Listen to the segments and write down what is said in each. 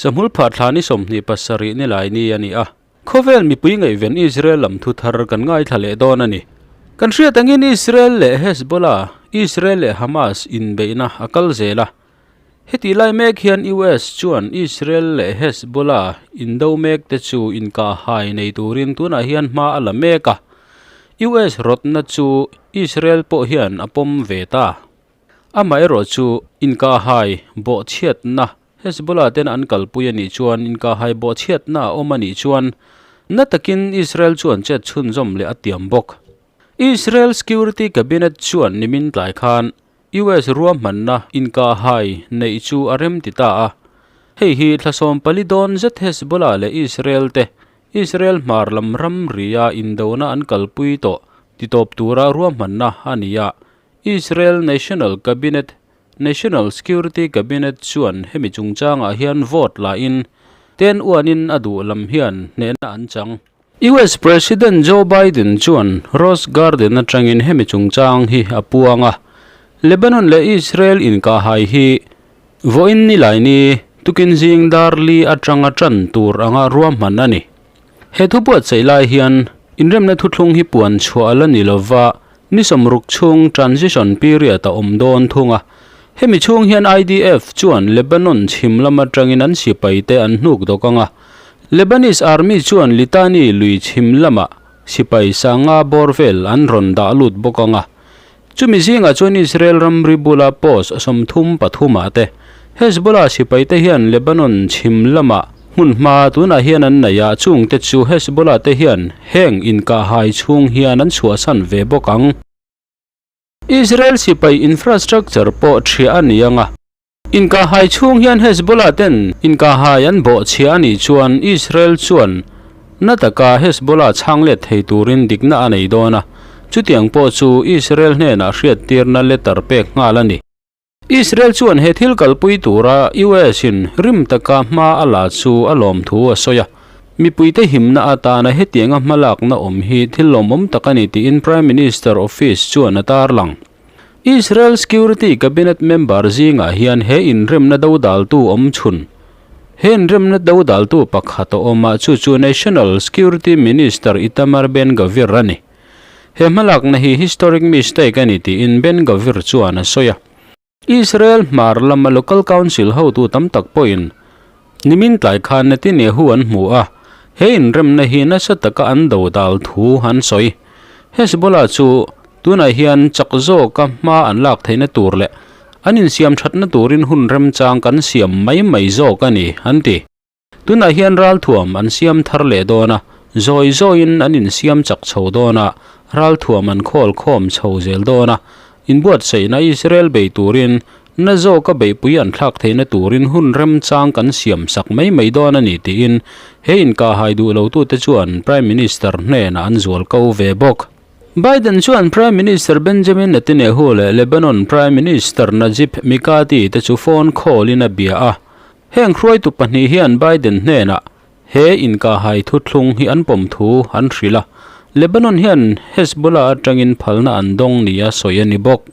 Sahmul phah thla ni 27 ni lai ni a ni a. Khawvel mipui ngaihven Israel lam thu thar kan ngaithla leh dawn a ni. Kan hriat angin Israel leh Hezbollah, Israel leh Hamas inbeihna a kal zel a. Heti lai mek hian US chuan Israel leh Hezbollah indo mek te chu inkahhai nei turin tunah hian hma a la mek a. US rawtna chu Israel pawh hian a pawm ve ta. Amaherawh chu inkahhai bawhchhiatna Hezbollah ten an kalpui a nih chuan inkahhai bawhchhiatna a awm a nih chuan na takin Israel chuan chet chhunzawm leh a tiam bawk. Israel Security Cabinet chuan nimin tlai khan US ruahmanna inkahhai neih chu a rem ti ta a. Hei hi thla 14 dawn zet Hezbollah leh Israel te Israel hmar lam ramria indona an kalpui tawh titawp tura ruahmanna a ni a. Israel National Cabinet National Security Cabinet chuan hemi chungchangah hian vote la in ten uanin a duh lam hian hnehna an chang. US President Joe Biden chuan Rose Garden atangin hemi chungchang hi a puang a, Lebanon leh Israel inkahhai hi vawiin nilaini tukin zing dar li atanga tan tur anga ruahman a ni. He thu buatsaih lai hian inremna thuthlung hi puan chhuah a la ni lova, ni 60 chhung transition period a awm dawn thung a. Hemi chhung hian IDF chuan Lebanon chhim lam atangin an sipai te an hnuk dawk ang a. Lebanese Army chuan Litani lui chhim lamah sipai sanga bawr vel an rawn dah lut bawk ang a. Chumi zingah chuan Israel ramri bula post 33 ah te Hezbollah sipai te hian Lebanon chhim lamah hmun hma tunah hian an nei a, chung te chu Hezbollah te hian heng inkahhai chhung hian an chhuahsan ve bawk ang. Israel sipai infrastructure pawh thiah a ni ang a. Inkahhai chhung hian Hezbollah ten inkahhai an bawh chhia a nih chuan Israel chuan na taka Hezbollah chhang let thei turin dikna a nei dawn a, chutiang pawh chu Israel hnenah hriattirna letter pek nghal a ni. Israel chuan he thil kalpui tura US in rim taka hma a la chu a lawm thu a sawi a, mipuite himna atana hetianga hmalakna awm hi thil lawmawm tak a ni tiin Prime Minister Office chuan a tarlang. Israel Security Cabinet member zingah hian he inremna dodaltu awm chhun. He inremna dodaltu pakhat a awm a, chu chu National Security Minister Itamar Ben-Gvir a ni. He hmalakna hi historic mistake a ni tiin Ben-Gvir chuan a sawi a. Israel hmar lama local council hotu tam tak pawhin nimin tlai khan Netanyahu an hmu a, he inremna hi nasa taka an dodal thu an sawi. Hezbollah chu tunah hian chak zawka hma an lak theihna tur leh an insiam thatna turin hun remchang kan siam mai mai zawk a ni, an ti. Tunah hian ralthuam an siam thar leh dawn a, zawi zawiin an insiam chak chho dawn a, ralthuam an khawl khawm chho zel dawn a, inbuatsaihna Israel bei turin na zawka beihpui an thlak theihna turin hun remchang kan siam sak mai mai dawn a ni tiin he inkahhai duh lotute chuan Prime Minister hnenah an zual ko ve bawk. Biden chuan Prime Minister Benjamin Netanyahu leh Lebanon Prime Minister Najib Mikati te chu phone call in a bia a. Heng hruaitu pahnih hian Biden hnenah he inkahhai thuthlung hi an pawm thu an hrilh a, Lebanon hian Hezbollah atangin phalna an dawng nia sawi a ni bawk.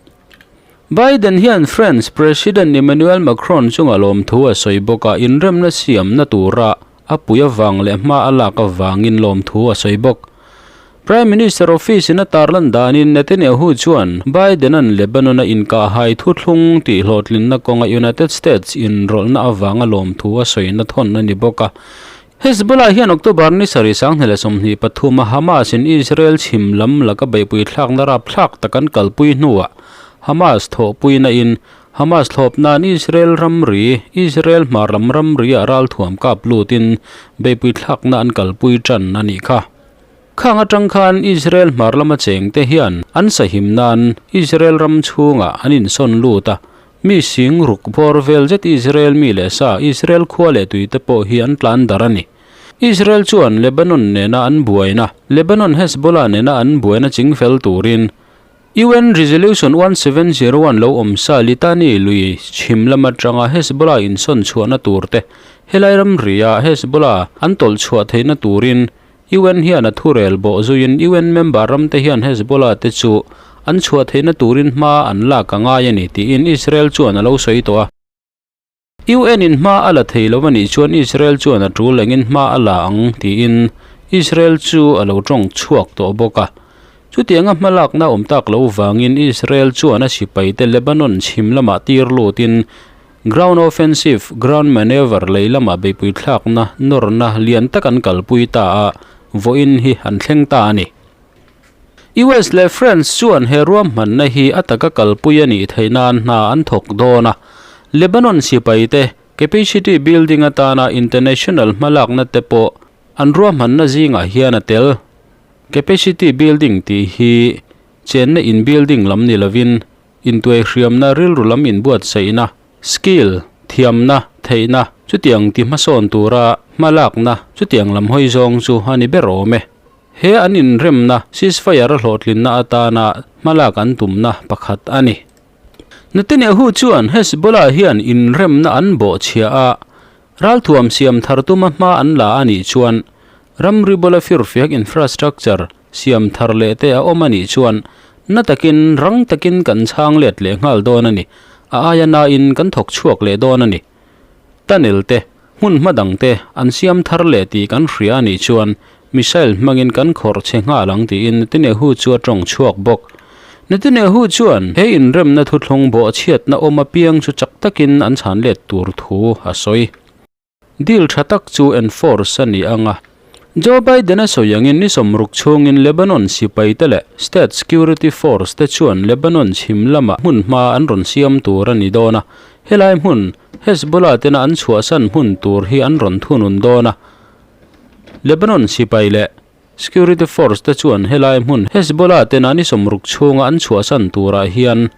Biden hian France President Emmanuel Macron chunga lawmthu a sawi bawk a, inremna siamna tura a pui avang leh hma a lak avangin lawmthu a sawi bawk. Prime Minister Office in a tarlan danin Netanyahu chuan Biden-a'n Lebanon-a inkahhai thuthlung tih hlawhtlinna kawnga United States inrawlhna avanga lawmthu a sawina thawn a ni bawk a. Hezbollah hian October ni sarih 2023 a Hamas in Israel chhim lam laka beihpui thlakna rapthlak tak an kalpui hnuah Hamas thawhpuina in Hamas thlawp nan Israel ramri Israel hmar lam ramri ah ralthuam kap lutin beihpui thlakna an kalpui tan a nih kha. Khang atang khan Israel hmar lama cheng te hian an sahim nan Israel ram chhungah an insawn lut a, Mi sing ruk bawr vel zet Israel mi leh sa Israel khua leh tui te pawh hi an tlan dar a ni. Israel chuan Lebanon nena an buaina, Lebanon Hezbollah nena an buaina chingfel turin UN Resolution 1701 lo awm sa Litani lui chhim lam atanga Hezbollah insawn chhuahna tur te, helai ramria Hezbollah an tawlh chhuah theihna turin UN hian a thurel bawh zuiin UN member ramte hian Hezbollah te chu an chhuah theihna turin hma an lak a ngai a ni tiin Israel chuan a lo sawi tawh a. UN in hma a la thei lo a nih chuan Israel chuan a tul engin hma a la ang tiin Israel chu a lo tawng chhuak tawh bawk a. Chutianga hmalakna awm tak lo vangin Israel chuan a sipaite Lebanon chhim lamah tir lutin ground offensive, ground maneuver lei lamah beihpui thlakna nawrna lian tak an kalpui ta a, vawiin hi an thleng ta a ni. US leh France chuan he ruahmanna hi a taka kalpui a nih theih nan hna an thawk dawn a, Lebanon sipaite capacity building atana international hmalakna te pawh an ruahmanna zingah hian a tel. Capacity building tih hi chenna in building lam ni lovin intuaihriamna rilru lam inbuatsaihna, skill, thiamna, theihna, chutiang ti hmasawn tura hmalakna chutiang lam hawi zawng chu a ni ber awm e. He an inremna ceasefire a hlawhtlinna atana hmalak an tumna pakhat a ni. Netanyahu chuan Hezbollah hian inremna an bawhchhia a, Ralthuam siam thar tuma hma an la a nih chuan ramri bula firfiak infrastructure siam thar leh te a awm a nih chuan na takin rang takin kan chhang let leh nghal dawn a ni. A aia nain kan thawk chhuak leh dawn a ni. Tunnel te, hmun hma dang te an siam thar leh tih kan hria a nih chuan Missile hmangin kan khawrh che nghal ang tiin Netanyahu chu a tawng chhuak bawk. Netanyahu chuan he inremna thuthlung bawhchhiatna awm apiang chu chak takin an chhan let tur thu a sawi. Deal tha tak chu enforce a ni ang a. Joe Biden a sawi angin ni sawmruk chhungin Lebanon sipaite leh State Security Force te chuan Lebanon chhim lama hmun hma an rawn siam tur a ni dawn a. Helai hmun Hezbollah tena an chhuahsan hmun tur hi an rawn thunun dawn a. Lebanon sipai leh security force te chuan helai hmun Hezbollah tena ni sawmruk chhunga an chhuahsan turah hian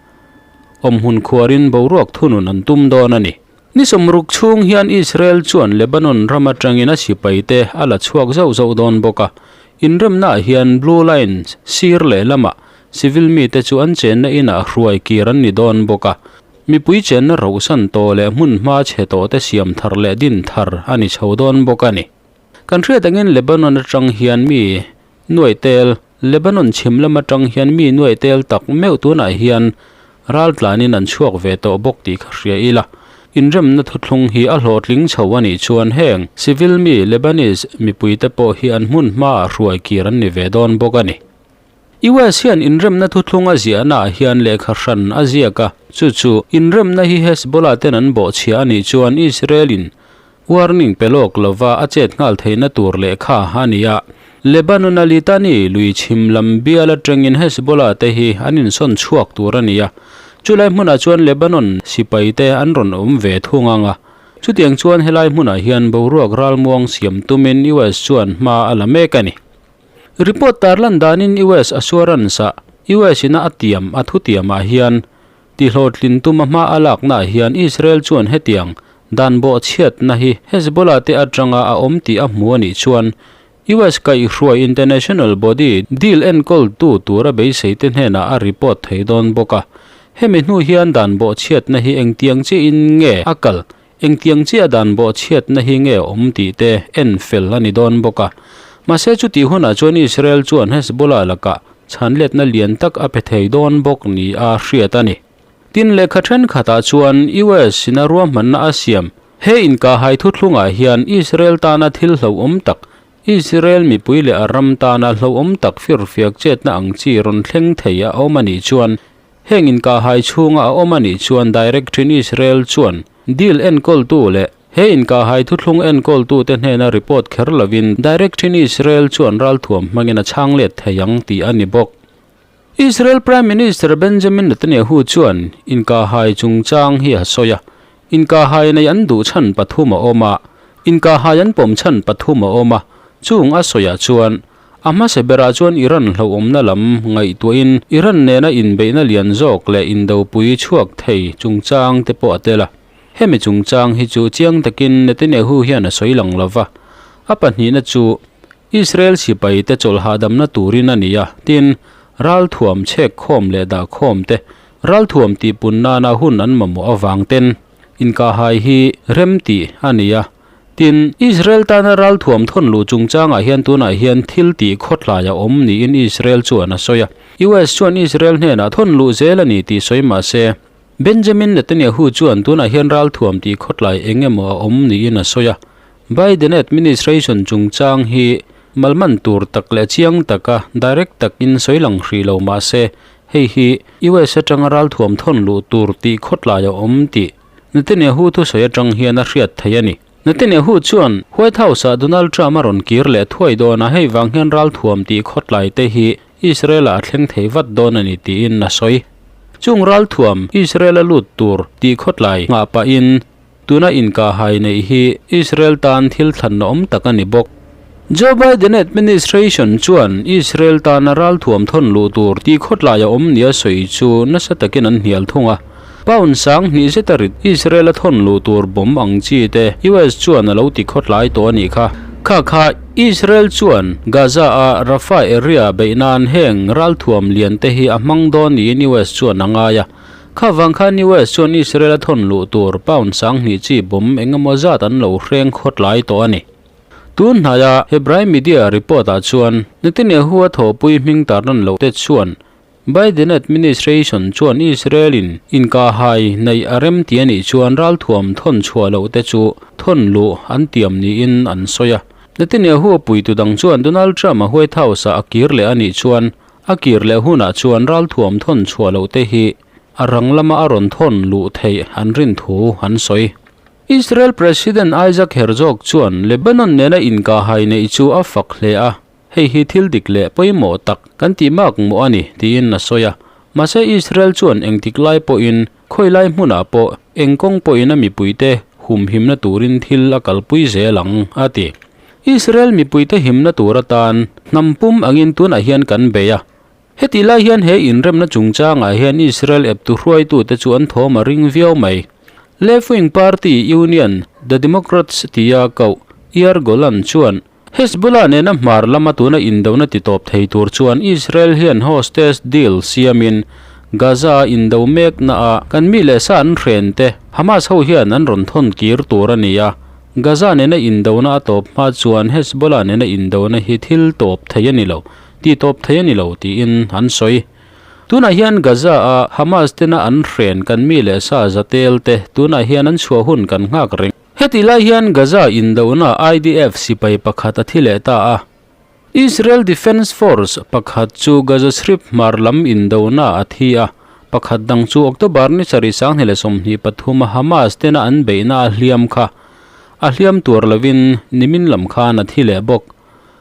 awmhmun khuarin boruak thunun an tum dawn a ni. Ni sawmruk chhung hian Israel chuan Lebanon ram atangin a sipai te a la chhuak zauh zauh dawn bawk a. Inremnaah hian Blue Line sir lehlamah civil mite chu an chenna inah hruai kir an ni dawn bawk a. Mipui chenna rohsan tawh leh hmun hma chhe tawh te siam thar leh din thar a ni chho dawn bawk a ni. Kan hriat angin Lebanon atang hian mi nuaih tel, Lebanon chhim lam atang hian mi nuaih tel tak meuh tunah hian ral tlanin an chhuak ve tawh bawk tih kha hria ila. Inremna thuthlung hi a hlawhtling chho a nih chuan heng civil mi Lebanese mipuite pawh hi an hmun hmaah hruai kir an ni ve dawn bawk a ni. US hian inremna thuthlung a ziahnaah hian lehkha hran a ziak a, chu chu inremna hi Hezbollah ten an bawhchhia a nih chuan Israel-in warning pe lawk lova a chet nghal theihna tur lehkha a ni a. Lebanon-a Litani lui chhim lam bial atangin Hezbollah te hi an insawn chhuak tur a ni a, chulai hmunah chuan Lebanon sipai te an rawn awm ve thung ang a. Chutiang chuan helai hmunah hian boruak ralmuang siam tumin US chuan hma a la mek a ni. Report tarlan danin US Assurance-ah US ina a tiam a thutiamah hian tihlawhtlin tuma hma a laknaah hian Israel chuan hetiang dan bawhchhiatna hi Hezbollah te atanga a awm tih a hmu a nih chuan US kaihhruai international body deal enkawltu tura beisei te hnenah a report thei dawn bawk a. Hemi hnu hian dan bawhchhiatna hi engtiang chiahin nge a kal Engtiang chiah dan bawhchhiatna hi nge awm tih te en fel a ni dawn bawk a. Mahse chutih hunah chuan Israel chuan Hezbollah lakah chhanletna lian tak a pe thei dawn bawk ni a hriat a ni. Tin, lehkha thenkhatah chuan US ina ruahmanna a siam he inkahhai thuthlungah hian Israel tana thil hlauhawm tak, Israel mipui leh a ram tana hlauhawm tak firfiak chetna ang chi rawn thleng thei a awm a nih chuan Heng inkahhai chhunga a awm a nih chuan Directorin Israel chuan deal enkawltu leh he inkahhai thuthlung enkawltute hnena report kher lovin Directorin Israel chuan ralthuam hmangin a chhang let thei ang tih a ni bawk. Israel Prime Minister Benjamin Netanyahu chuan inkahhai chungchang hi a sawi a, Inkahhai nei an duh chhan pathum a awm a, inkahhai an pawm chhan pathum a awm a, chung a sawiah chuan a hmasa berah chuan Iran hlauhawmna lam ngaihtuahin Iran nena inbeihna lian zawk leh indopui chhuak thei chungchang te pawh a tel a. Hemi chungchang hi chu chiang takin Netanyahu hian a sawi lang lo va. A pahnihna chu Israel sipai te chawlh hahdamna turin a ni a, tin, ralthuam chhek khawm leh dah khawm te Ralthuam tihpun nana hun an mamawh avang ten inkahhai hi rem tih a ni a. Tin, Israel tana ralthuam thawn luh chungchangah hian tunah hian thil tih khawtlai a awm niin Israel chuan a sawi a. US chuan Israel hnenah thawn luh zel a ni tih sawi mah se, Benjamin Netanyahu chuan tunah hian ralthuam tih khawtlai eng emaw a awm niin a sawi a. Biden administration chungchang hi malman tur tak leh chiang taka direct takin sawi lang hrih lo mah se, hei hi US atanga ralthuam thawn luh tur tih khawtlai a awm tih Netanyahu thusawi atang hian a hriat theih a ni. Netanyahu chuan White House-ah Donald Trump a rawn kir leh thuai dawn a, hei vang hian ralthuam tih khawtlai te hi Israel-ah a thleng thei vat dawn a ni tiin a sawi. Chung ralthuam Israel-a lut tur tih khawtlai nghah pahin tuna inkahhai neih hi Israel tan thil thlanna awm tak a ni bawk. Joe Biden administration chuan Israel tana ralthuam thawn luh tur tih khawtlai a awm nia sawi chu nasa takin an hnial thung a. Pound sang hnih zeta rit Israel a thawn luh tur bomb ang chi te US chuan a lo ti khawtlai tawh a nih kha. Kha kha Israel chuan Gaza a Rafah area beih nan heng ralthuam lian te hi a hmang dawn niin US chuan a ngai a. Kha vang khan US chuan Israel a thawn luh tur pound sang hnih chi bomb eng emaw zat an lo hreng khawtlai tawh a ni. Tun hnaia Hebrai media report ah chuan Netanyahu a thawhpui hming tarlan loh te chuan Biden administration chuan Israel-in inkahhai neih a rem ti a nih chuan ralthuam thawn chhuah loh te chu thawn luh an tiam niin an sawi a. Netanyahu a puitu dang chuan Donald Trump-a White House-ah a kir leh a nih chuan a kir leh hunah chuan ralthuam thawn chhuah loh te hi a rang lama a rawn thawn luh theih an rin thu an sawi. Israel President Isaac Herzog chuan Lebanon nena inkahhai neih chu a fak hle a. Hei hi thil dik leh pawimawh tak kan tih mak mawh a ni, tiin a sawi a. Mahse Israel chuan engtik lai pawhin, khawi lai hmunah pawh, eng kawng pawhin a mipuite humhimna turin thil a kalpui zel ang, a ti. Israel mipuite himna tur atan hnam pum angin tunah hian kan bei a. Hetih lai hian he inremna chungchangah hian Israel eptu hruaitute chu an thawm a ring viau mai. Left-wing party Union, The Democrats tia koh Yair Golan chuan Hezbollah nena hmar lama tuna indona titawp thei tur chuan Israel hian hostage deal siamin Gaza-a indo meknaah kan mi leh sa an hren te Hamas ho hian an rawn thawn kir tur a ni a. Gaza nena indona a tawp hma chuan Hezbollah nena indona hi thil tawp thei a ni lo, titawp thei a ni lo tiin an sawi. Tunah hian Gaza-a Hamas tena an hren kan mi leh sa zatel te tunah hian an chhuah hun kan nghak reng. Hetih lai hian Gaza indona IDF sipai pakhat a thi leh ta a. Israel Defense Force pakhat chu Gaza Strip hmar lam indona a thi a, pakhat dang chu October ni sarih sanghnih leh 23 a Hamas tena an beihna a hliam kha a hliam tuar lovin nimin lam khan a thi leh bawk.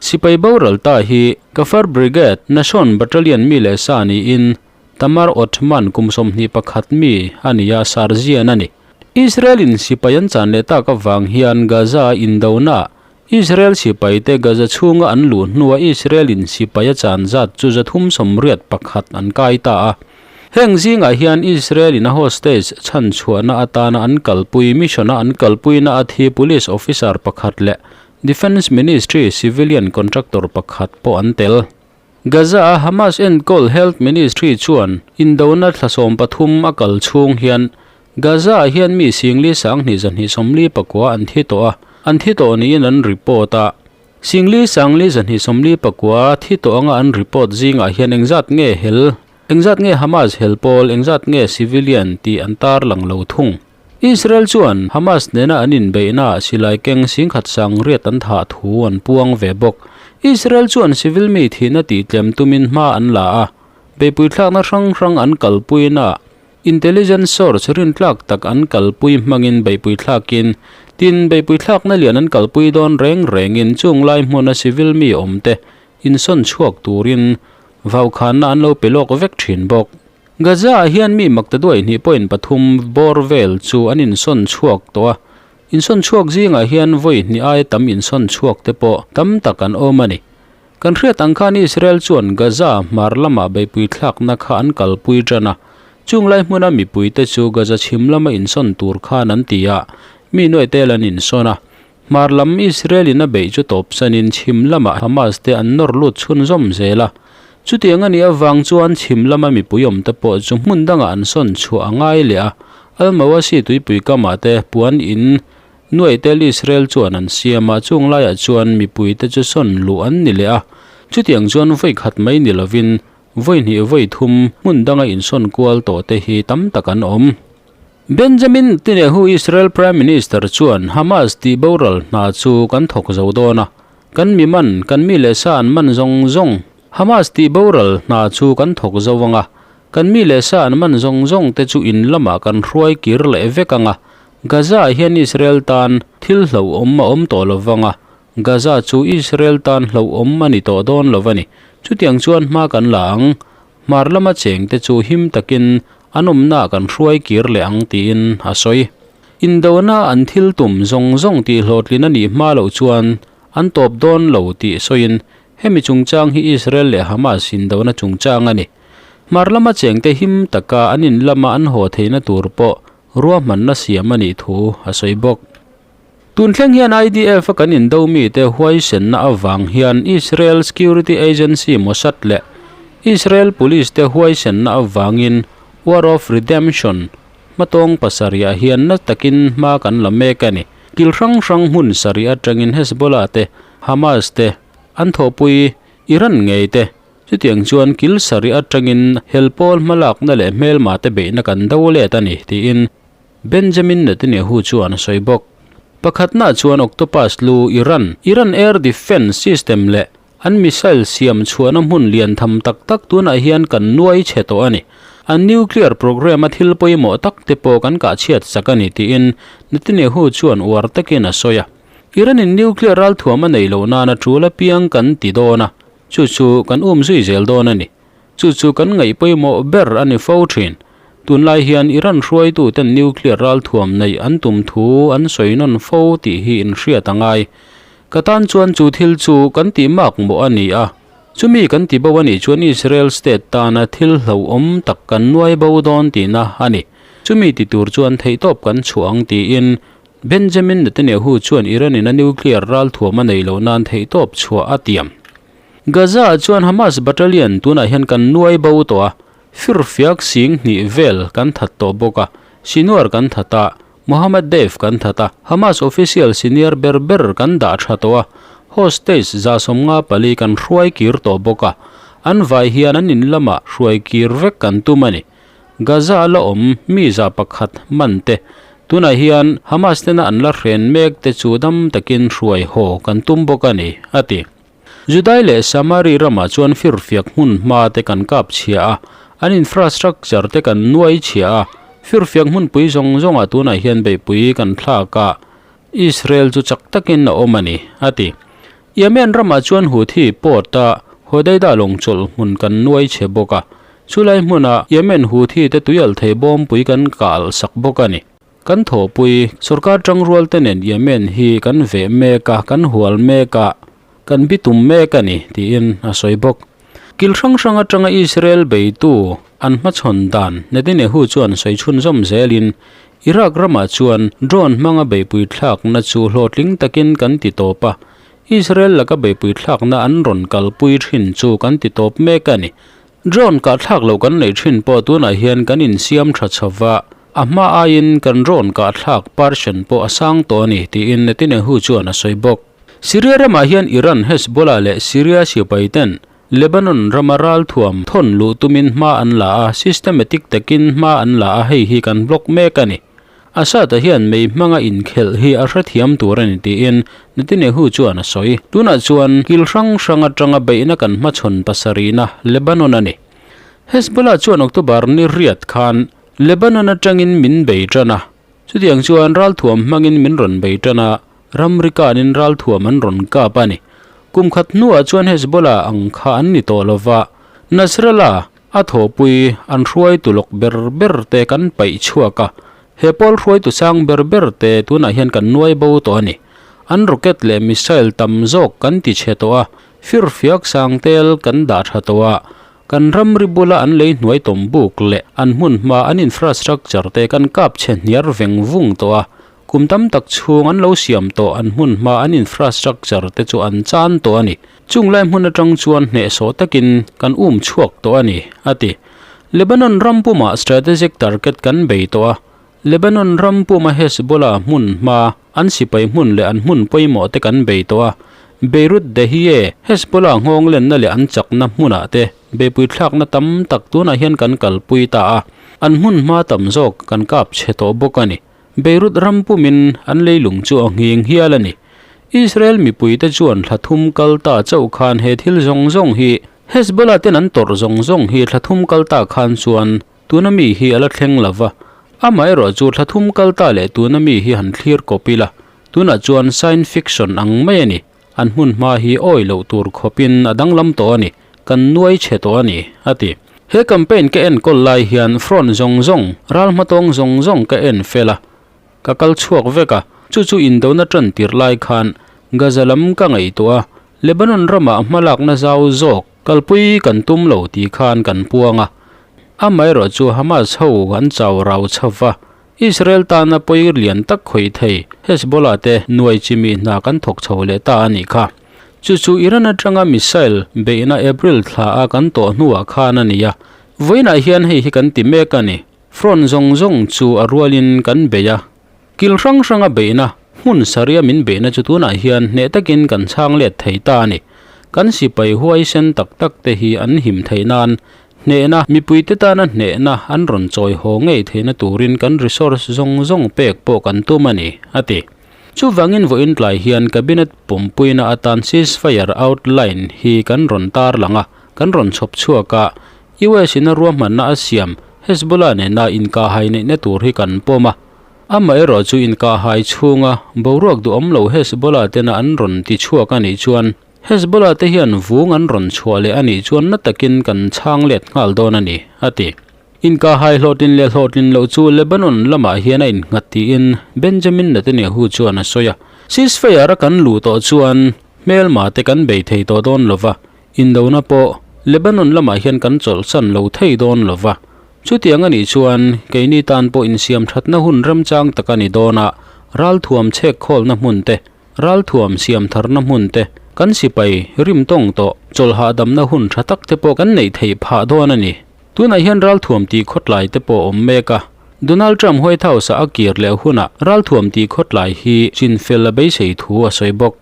Sipai boral ta hi Kfar Brigade Nashon Battalion mi leh sa niin Tamar Othman kum 21 mi a ni a, Sarzian a ni. Israel-in sipai an chan leh tak avang hian Gaza-a indona Israel sipaite Gaza chhunga an luh hnua Israel-in sipai a chan zat chu 381 an kai ta a. Heng zingah hian Israel-in a hostage chhan chhuahna atana an kalpui mission-a an kalpuina a thi police officer pakhat leh Defence Ministry civilian contractor pakhat pawh an tel. Gaza-a Hamas enkawl Health Ministry chuan indona thla 13 a kal chhung hian Gaza-ah hian mi singli sanghnih zahnih 49 an thi tawh a, an thi tawh niin an report a. Singli sangli zahnih 49 thi tawh anga an report zingah hian engzat nge hel, engzat nge Hamas hel pawl, engzat nge civilian tih an tarlang lo thung. Israel chuan Hamas nena an inbeihnaah silai keng singkhat sang riat an thah thu an puang ve bawk. Israel chuan civil mi thihna tihtlem tumin hma an la a, beihpui thlakna hrang hrang an kalpuinaah intelligence source rintlak tak an kalpui hmangin beihpui thlakin, tin beihpui thlakna lian an kalpui dawn reng rengin chung lai hmuna civil mi awmte insawn chhuak turin vaukhanna an lo pe lawk vek thin bawk. Gaza-ah hian mi makta duai hnih point pathum bawr vel chu an insawn chhuak tawh a, insawn chhuak zingah hian vawi hnih aia tam insawn chhuak te pawh tam tak an awm a ni. Kan hriat ang khan Israel chuan Gaza hmar lamah beihpui thlakna kha an kalpui tan a, chung lai hmuna mipuite chu Gaza chhim lama insawn tur khan an ti a, mi nuai tel an insawn a. Hmar lam Israel-in a beih chu tawpsanin chhim lamah Hamas te an nawr lut chhunzawm zel a. Chutiang a nih avang chuan chhim lama mipui awmte pawh chu hmun dangah an sawn chhuah a ngai leh a. Al-Mawasi tuipui kamah te puan in nuai tel Israel chuan an siam a, chung laiah chuan mipuite chu sawn luh an ni leh a. Chutiang chuan vawi khat mai ni lovin vawi hnih vawi thum hmun danga insawn kual tawh te hi tam tak an awm. Benjamin Netanyahu Israel Prime Minister chuan Hamas tih boral hna chu kan thawk zo dawn a, kan mi man, kan mi leh sa an man zawng zawng. Hamas tih boral hna chu kan thawk zo ang a, kan mi leh sa an man zawng zawng te chu in lamah kan hruai kir leh vek ang a, Gaza ah hian Israel tan thil hlauhawm a awm tawh lo vang a, Gaza chu Israel tan hlauhawm a ni tawh dawn lo a ni. Chutiang chuan hma kan la ang. Hmar lama chengte chu him takin an awmnaah kan hruai kir leh ang tiin a sawi. Indona an thil tum zawng zawng tih hlawhtlin a nih hma loh chuan an tawp dawn lo tih sawiin hemi chungchang hi Israel leh Hamas indona chungchang a ni. Hmar lama chengte him taka an in lama an haw theihna tur pawh ruahmanna siam a nih thu a sawi bawk. Tun thleng hian IDF a kan indo mite huaisenna avang hian Israel Security Agency Mossad leh Israel Police te huaisenna avangin War of Redemption hmatawng pasarihah hian na takin hma kan la mek a ni. Kil hrang hrang hmun sarih atangin Hezbollah te, Hamas te, an thawhpui Iran ngei te, chutiang chuan kil sarih atangin hel pawl hmalakna leh hmelma te beihna kan do let a ni tiin Benjamin Netanyahu chuan a sawi bawk. Pakhatnaah chuan Octopus lu Iran, Iran air defence system leh an missile siam chhuahna hmun lian tham tak tak tunah hian kan nuai chhe tawh a ni. An nuclear program a thil pawimawh tak te pawh kan kah chhiat sak a ni tiin Netanyahu chuan uar takin a sawi a. Iran in nuclear ralthuam a neih loh nana tul apiang kan ti dawn a, chu chu kan um zui zel dawn a ni. Chu chu kan ngaih pawimawh ber a ni fo thin. Tunlai hian Iran hruaituten nuclear ralthuam neih an tum thu an sawi nawn fo tih hi inhriat a ngai. Ka tan chuan chu thil chu kan tih mak mawh a ni a, chumi kan ti bo a nih chuan Israel state tana thil hlauhawm tak kan nuai bo dawn tihna a ni. Chumi ti tur chuan theihtawp kan chhuah ang tiin Benjamin Netanyahu chuan Iran-in a nuclear ralthuam a neih loh nan theihtawp chhuah a tiam. Gaza-ah chuan Hamas battalion tunah hian kan nuai bo tawh a, firfiak sing hnih vel kan that tawh bawk a, Sinwar kan that a, Mohammed Deif kan that a, Hamas official senior ber ber kan dah tha tawh a, hostage 54 kan hruai kir tawh bawk a, an vai hian an in lamah hruai kir vek kan tum a ni. Gaza-a la awm mi 100 man te tunah hian Hamas tena an la hren mek te chu dam takin hruai haw kan tum bawk a ni, a ti. Judai leh Samari ramah chuan firfiak hmun hma te kan kap chhia a, an infrastructure te kan nuai chhia a, firfiak hmunpui zawng zawngah tunah hian beihpui kan thlak a, Israel chu chak takin a awm a ni, a ti. Yemen ramah chuan Houthi port a Hodeida lawng chawlh hmun kan nuai chhe bawk a, chulai hmunah Yemen Houthi te tuialh thei bawmpui kan kah alh sak bawk a ni. Kan thawhpui, sorkar tangrual te nen Yemen hi kan veh mek a, kan hual mek a, kan bitum mek a ni, tiin a sawi bawk. Kil hrang hrang atanga Israel beitu an hmachhawn dan Netanyahu chuan sawi chhunzawm zelin, Iraq ramah chuan drone hmanga beihpui thlakna chu hlawhtling takin kan ti tawp a, Israel laka beihpui thlakna an rawn kalpui thin chu kan ti tawp mek a ni. Drone kah thlak loh kan neih thin pawh tunah hian kan insiam tha chho va, a hma aiin kan drone kah thlak percent pawh a sang tawh a ni, tiin Netanyahu chuan a sawi bawk. Syria ramah hian Iran, Hezbollah leh Syria sipai ten Lebanon rama ralthuam thawn luh tumin hma an la a, systematic takin hma an la a, hei hi kan block mek a ni. Assad-a hian mei hmanga inkhelh hi a hrethiam tur a ni tiin Netanyahu chuan a sawi. Tunah chuan kil hrang hrang atanga beihna kan hmachhawn pasarihna Lebanon a ni. Hezbollah chuan October ni riat khan Lebanon atangin min bei tan a, chutiang chuan ralthuam hmangin min rawn bei tan a, ramri kanin ralthuam an rawn kap a ni. Kum khat hnuah chuan Hezbollah ang kha an ni tawh lova, Nasrallah A thawhpui an hruaitu lawk ber ber te kan paih chhuak a, he pawl hruaitu sang ber ber te tunah hian kan nuai bo tawh a ni. An rocket leh missile tam zawk kan ti chhe tawh a, firfiak sang tel kan dah tha tawh a, kan ramri bula an lei hnuai tawm buk leh an hmun hma an infrastructure te kan kap chhe hniar veng vung tawh a, Kum tam tak chhung an lo siam tawh an hmun hma an infrastructure te chu an chan tawh a ni. Chung lai hmun atang chuan hnehsawh takin kan um chhuak tawh a ni, a ti. Lebanon ram pumah strategic target kan bei tawh a. Lebanon ram puma Hezbollah hmun hma an sipai hmun leh an hmun pawimawh te kan bei tawh a. Beirut Dahiye, Hezbollah nghawng lenna leh an chakna hmunah te beipui thlakna tam tak tunah hian kan kalpui ta a. An hmun hma tam zawk kan kap chhe tawh bawk a ni. Beirut ram pumin an leilung chu a nghing hial a ni. Israel mipuite chuan thla thum kal ta chauh khan he thil zawng zawng hi Hezbollah ten an tawrh zawng zawng hi thla thum kal ta khan chuan tuna mi hi a la thleng lo va. Amaherawh chu thla thum kal ta leh tuna mi hi han thlir kawp ila, tunah chuan science fiction ang mai a ni. An hmun hma hi awi loh tur khawpin a danglam tawh a ni, kan nuai chhe tawh a ni, a ti. He campaign ka enkawl lai hian front zawng zawng, ral hmatawng zawng zawng ka en fel a, ka kal chhuak vek a, chu chu indona tan tir lai khan Gaza lam ka ngaihtuah a, Lebanon ramah hmalakna zau zawk kalpui kan tum lo tih khan kan puang a. Amaherawh chu Hamas ho an chau rau chho va, Israel tana pawi lian tak khawih thei Hezbollah te nuai chimi hna kan thawk chho leh ta a nih kha. Chu chu Iran atanga missile beihna April thla a kan tawh hnuah khan a ni a. Vawiinah hian hei hi kan ti mek a ni. Front zawng zawng chu a rualin kan bei a. Kil hrang hranga beihna, hmun saria min beihna chu tunah hian hneh takin kan chhang let thei ta a ni. Kan sipai huaisen tak tak te hi an him theih nan Hnehna, Mipuite tana hnehna an rawn chawi haw ngei theihna turin kan resource zawng zawng pek pawh kan tum a ni, a ti. Chuvangin vawiin tlai hian Cabinet pawmpuina atan ceasefire outline hi kan rawn tarlang a, kan rawn chhawp chhuak a, US in a ruahmanna a siam Hezbollah nena inkahhai neihna tur hi kan pawm a. Amaherawhchu inkahhai chhunga boruak duhawm lo Hezbollah tena an rawn ti chhuak a nih chuan Hezbollah te hian vung an rawn chhuah leh a nih chuan na takin kan chhang let nghal dawn a ni, a ti. Inkahhai hlawhtlin leh hlawhtlin loh chu Lebanon lamah hian a innghat tiin Benjamin Netanyahu chuan a sawi a. Ceasefire a kan luh tawh chuan hmelma te kan bei thei tawh dawn lova, indona pawh Lebanon lamah hian kan chawlhsan lo thei dawn lova. Chutiang a nih chuan keini tan pawh insiam thatna hun remchang tak a ni dawn a, ralthuam chhek khawlna hmun te, Ralthuam siam tharna hmun te, kan sipai rim tawng tawh chawlh hahdamna hun tha tak te pawh kan neih theih phah dawn a ni. Tunah hian ralthuam tih khawtlai te pawh awm mek a. Donald Trump White House-a a kir leh hunah ralthuam tih khawtlai hi chinfel a beisei thu a sawi bawk.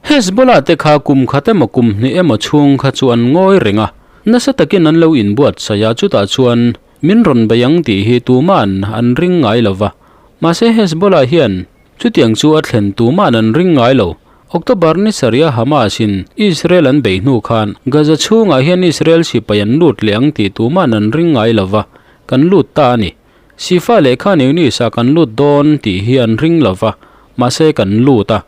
Hezbollah te kha kum khat emaw kum hnih emaw chhung kha chu an ngawi reng a, nasa takin an lo inbuatsaih a, chutah chuan min rawn bei ang tih hi tuma'n an ring ngai lo va. Mahse Hezbollah hian Chutiang chu a thlen tuma'n an ring ngai lo. October ni sarih a Hamas in Israel an beih hnu khan Gaza chhungah hian Israel sipai an lut leh ang tih tuma'n an ring ngai lo va, kan lut ta a ni. Sifa leh Khan Yunis ah kan lut dawn tih hi an ring lo va, mahse kan lut a.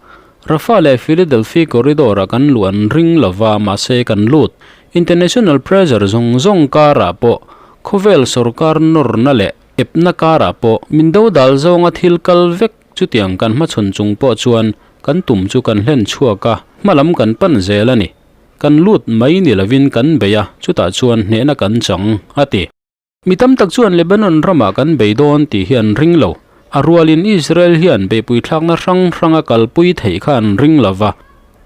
Rafah leh Philadelphi corridor ah kan luh an ring lo va, mahse kan lut. International pressure zawng zawng karah pawh khawvel sorkar nawrna leh Epna karah pawh min do dal zawnga thil kal vek chutiang kan hmachhawn chung pawh chuan kan tum chu kan hlen chhuak a, hmalam kan pan zel a ni. Kan lut mai ni lovin kan bei a, chutah chuan hnehna kan chang, a ti. Mi tam tak chuan Lebanon ramah kan bei dawn tih hi an ring lo. A rualin Israel hian beihpui thlakna hrang hranga kalpui theih kha an ring lo va.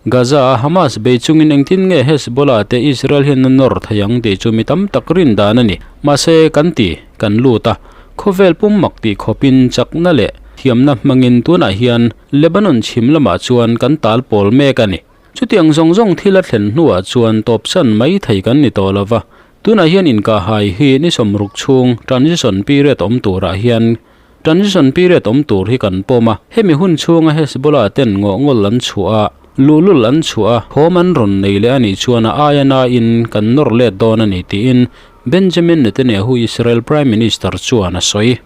Gaza-a Hamas bei chungin engtin nge Hezbollah te Israel hian a nawr thei ang tih chu mi tam tak rin dan a ni. Mahse, kan ti, kan lut a. Khawvel pum mak tih khawpin chakna leh thiamna hmangin tunah hian Lebanon chhim lamah chuan kan tal pawl mek a ni. Chutiang zawng zawng thil a thlen hnuah chuan tawpsan mai thei kan ni tawh lo va. Tunah hian inkahhai hi ni sawmruk chhung transition period awm turah hian Transition period awm tur hi kan pawm a, hemi hun chhunga Hezbollah ten ngawhngawl an chhuah a, luhlul an chhuah a, thawm an rawn nei leh a nih chuan a aia nain kan nawr let dawn a ni tiin Benjamin Netanyahu Israel Prime Minister chuan a sawi.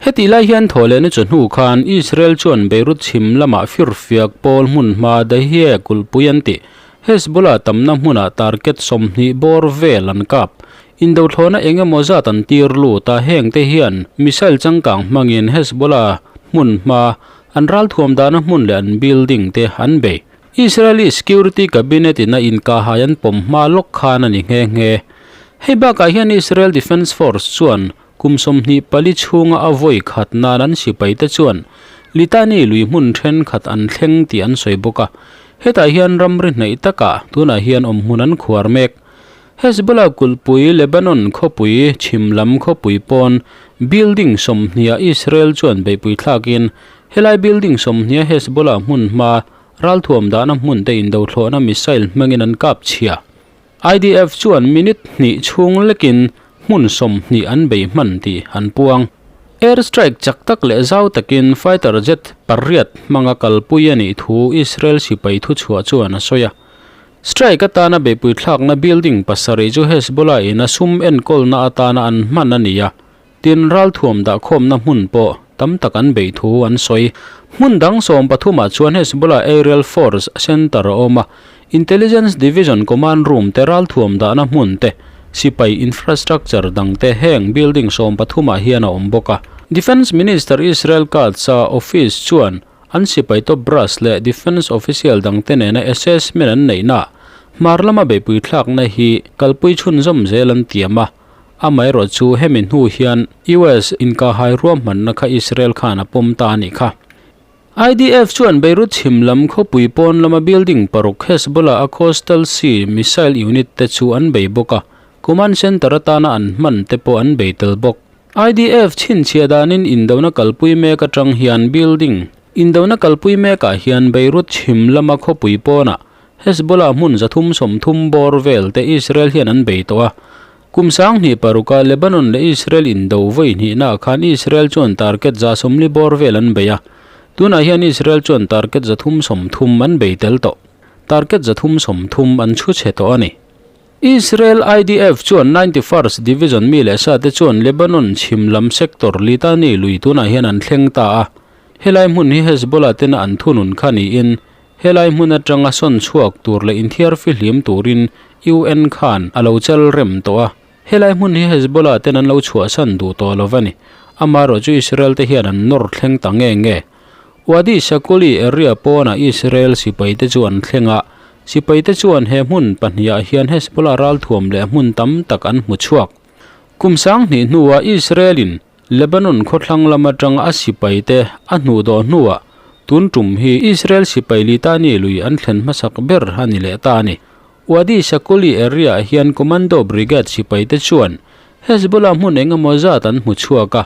Hetih lai hian thawhlehna chu hnu khan Israel chuan Beirut chhim lamah firfiak pawl hmun hma Dahieh kulhpui an tih Hezbollah tamna hmunah target 20 bawr vel an kap. Indothlawhna eng emaw zat an tir lut a, hengte hian missile changkang hmangin Hezbollah hmun hma, an ralthuam dahna hmun leh an building te an bei. Israeli Security Cabinet in a inkahhai an pawm hma lawk khan a ni nghe nghe. Hei bakah hian Israel Defence Force chuan kum 24 chhunga a vawi khat nan an sipaite chuan Litani lui hmun thenkhat an thleng tih an sawi bawk a. Hetah hian ramri hnaih takah tunah hian awmhmun an khuar mek. Hezbollah kulhpui Lebanon khawpui chhim lam khawpui pawn building sawmhniah Israel chuan beihpui thlakin helai building sawmhniah Hezbollah hmun hma ralthuam dahna hmun te indothlawhna missile hmangin an kap chhia. IDF chuan minute hnih chhung lekin hmun 20 an bei hman tih an puang. Air strike chak tak leh zau takin fighter jet pariat hmanga kalpui a nih thu Israel sipai thuchhuah chuan a sawi a. Strike atana beihpui thlakna building pasarih chu Hezbollah in a sum enkawlna atana an hman a ni a, tin ralthuam dahkhawmna hmun pawh tam tak an beih thu an sawi. Hmun dang sawmpathumah chuan Hezbollah Aerial Force Center a awm a, Intelligence Division Command Room te ralthuam dahna hmun te, sipai infrastructure dang te heng building sawmpathumah hian a awm bawk a. Defence Minister Israel Katz-a office chuan an sipai top brass leh defence official dang te nena assessment an neihna hmar lama beihpui thlakna hi kalpui chhunzawm zel an tiam a, amaherawhchu hemi hnu hian US inkahhai ruahmanna kha Israel khan a pawm ta a nih kha. IDF chuan Beirut chhim lam khawpui pawn lama building paruk Hezbollah a Coastal Sea missile unit te chu an bei bawk a, command center atana an hman te pawh an bei tel bawk. IDF chhinchhiah danin indona kalpui mek atang hian building indona kalpui mekah hian Beirut chhim lama khawpui pawnah Hezbollah hmun 330 bawr vel te Israel hian an bei tawh a. Kum 2006a Lebanon leh Israel indo vawi hnihnaah khan Israel chuan target 140 bawr vel an bei a, tunah hian Israel chuan target 330 an bei tel tawh. Target 330 an chhu chhe tawh a ni. Israel IDF chuan 91st Division mi leh sate chuan Lebanon chhim lam sector Litani lui tunah hian an thleng ta a. Helai hmun hi Hezbollah tena an thunun kha niin Helai hmun atanga sawn chhuak tur leh inthiar fihlim turin UN khan a lo chal rem tawh a. Helai hmun hi Hezbollah ten an lo chhuahsan duh tawh lo va ni. Amaherawh chu Israel te hian an nawr thleng ta nge nge. Wadi Shakuli area pawnah Israel sipai te chu an thleng a. Sipai te chuan he hmun pahnihah hian Hezbollah ralthuam leh hmun tam tak an hmu chhuak. Kum 2000 hnuah Israel in Lebanon khawthlang lam atanga a sipai te a hnuh dawh hnuah tun tum hi Israel sipai Litani lui an thlen hmasak ber a ni leh ta a ni. Wadi Shakuli area ah hian Commando Brigade sipai te chuan Hezbollah hmun eng emaw zat an hmu chhuak a,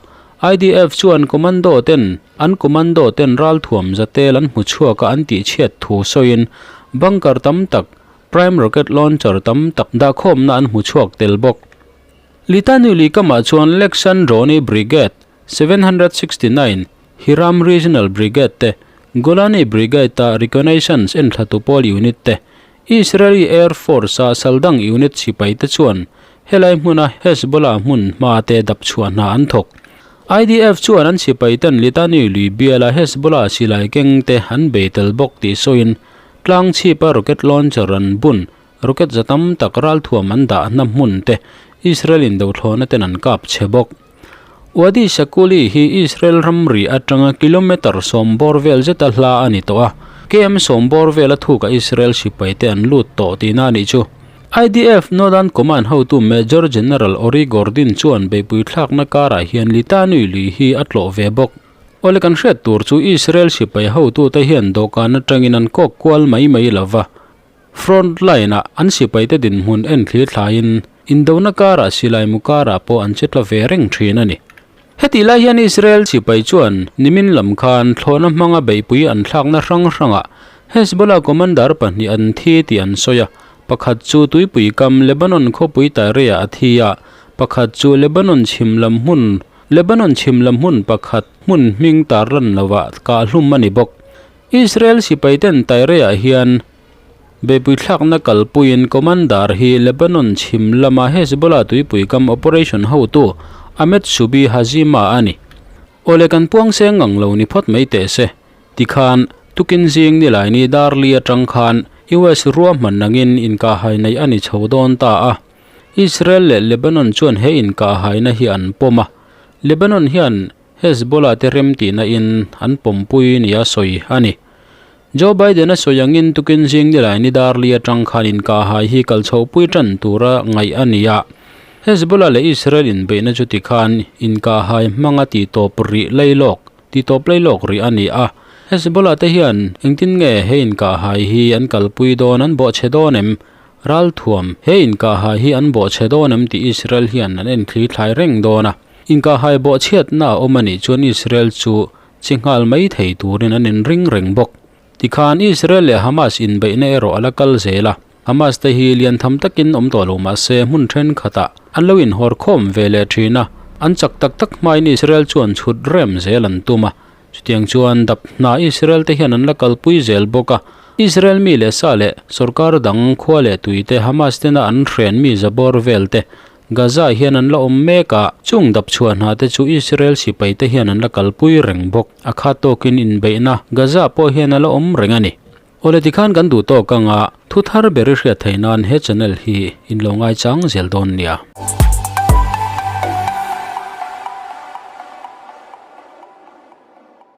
IDF chuan Commando ten an Commando ten ralthuam zatel an hmu chhuak a an tihchhiat thu sawiin bunker tam tak, prime rocket launcher tam tak dahkhawmna an hmu chhuak tel bawk. Litani lui kamah chuan Lexandroni Brigade, 769, Hiram Regional Brigade te, Golani Brigade-a Reconnaissance enthlatu pawl unit te, Israeli Air Force-a Saldang unit sipai te chuan helai hmuna Hezbollah hmun hma te dap chhuah hna an thawk. IDF chuan an sipai ten Litani lui biala Hezbollah silai keng te an bei tel bawk tih sawiin tlang chhipa rocket launcher an bun Rocket za tam tak ralthuam an dahna hmun te Israel in dothlawhna ten an kap chhe bawk. Wadi Shakuli hi Israel ramri atanga kilometre sawm bawr vel zeta hla a ni tawh a, KM sawm bawr vela thukah Israel sipai te an lut tawh tihna a nih chu. IDF Northern Command hotu Major General Ori Gordin chuan beihpui thlakna karah hian Litanui lui hi a tlawh ve bawk. Awle kan hriat tur chu Israel sipai hotute hian dawhkan atangin an kawk kual mai mai lova, Front line-ah an sipaite dinhmun en thlir thlaiin indona karah silai mu karah pawh an che tla ve reng thin a ni. Hetih lai hian Israel sipai chuan nimin lam khan thlawhna hmanga beihpui an thlakna hrang hrangah Hezbollah commander pahnih an thi tih an sawi a, pakhat chu tuipui kam Lebanon khawpui Tyre-ah a thi a, pakhat chu Lebanon chhim lam hmun Lebanon chhim lam hmun pakhat hmun hming tarlan lovah kahhlum a ni bawk. Israel sipaiten Tyre-ah hian beihpui thlakna kalpuiin commander hi Lebanon chhim lama Hezbollah tuipui kam operation hotu Ahmed Subi Hazima a ni. Awle kan puang seng ngang lo ni phawt mai teh se. Tikhan, tukin zing nilaini dar li atang khan US ruahman nangin inkahhai neih a ni chho dawn ta a. Israel leh Lebanon chuan he inkahhaina hi an pawm a. Lebanon hian Hezbollah te rem tihna in an pawmpui nia sawi a ni. Joe Biden a sawi angin tukin zing nilai ni dar li atang khan inkahhai hi kal chhohpui tan tura ngaih a ni a. Hezbollah leh Israel inbeihna chu tikhan inkahhai hmanga tihtawp rih lailawk tihtawp lailawk rih a ni a. Hezbollah te hian engtin nge he inkahhai hi an kalpui dawn an bawhchhe dawn em? Ralthuam, he inkahhai hi an bawhchhe dawn em tih Israel hian an enthli thlai reng dawn a. Inkahhai bawhchhiatna a awm a nih chuan Israel chu chi nghal mai thei turin an inring reng bawk. Tikhan Israel leh Hamas inbeihna erawh a la kal zel a. Hamas te hi lian tham takin awm tawh lo mah se hmun thenkhatah an lo inhawr khawm ve leh thin a, an chak tak tak hmain Israel chuan chhut rem zel an tum a. Chutiang chuan dap hna Israel te hian an la kalpui zel bawk a, Israel mi leh sa leh sorkar dang khua leh tui te Hamas tena an hren mi zabawr vel te Gaza hian an la awm mek a, chung dap chhuah hna te chu Israel sipai te hian an la kalpui reng bawk. A khat tawkin inbeihna Gaza pawh hian a la awm reng a ni. Awle tikhan kan duh tawk anga thu thar ber i hriat theih nan he channel hi in lo ngaichang zel dawn nia.